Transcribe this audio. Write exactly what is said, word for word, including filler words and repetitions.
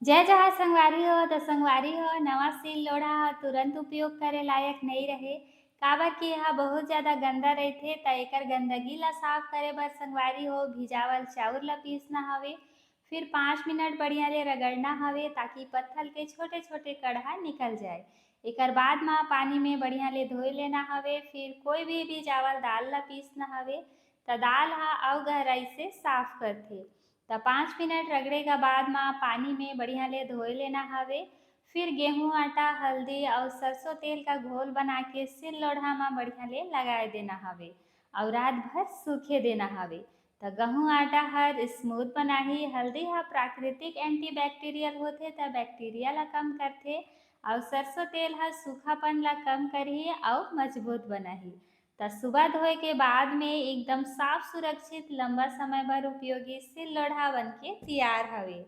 जय जोहार संगवारी हो। तो संगवारी हो, नवा सिल लोढ़ा ह तुरंत उपयोग करे लायक नइ रहे, काबर कि एहा बहुत ज्यादा गंदा रहिथे। त एकर गंदगी ला साफ करे बर संगवारी हो, भिजावल चाउर ला पीसना हवे। फिर पाँच मिनट बढ़िया ले रगड़ना हवे, ताकि पत्थल के छोटे-छोटे कण ह निकल जाए। एकर बाद म पानी में बढ़िया ले धोए लेना हवे। फिर कोई भी भिजावल दाल ला पीसना हवे, त दाल ह अउ गहराई से साफ करथे। त पाँच मिनट रगड़े के बाद म पानी में बढ़िया ले धोए लेना हवे। फिर गेहूं आटा, हल्दी अउ सरसों तेल का घोल बना के सिल लोढ़ा म बढ़िया ले लगाए देना हवे अउ रात भर सूखे देना हवे। त गहूं आटा हर स्मूथ बनाही। हल्दी ह प्राकृतिक एंटीबैक्टीरियल होथे, त बैक्टीरिया ला कम करथे अउ सरसों तेल ह सूखापन ला कम करही अउ मजबूत बनाही। त सुबह धोए के बाद में एकदम साफ, सुरक्षित, लंबा समय बर उपयोगी सिल लोढ़ा बन के तियार हवे।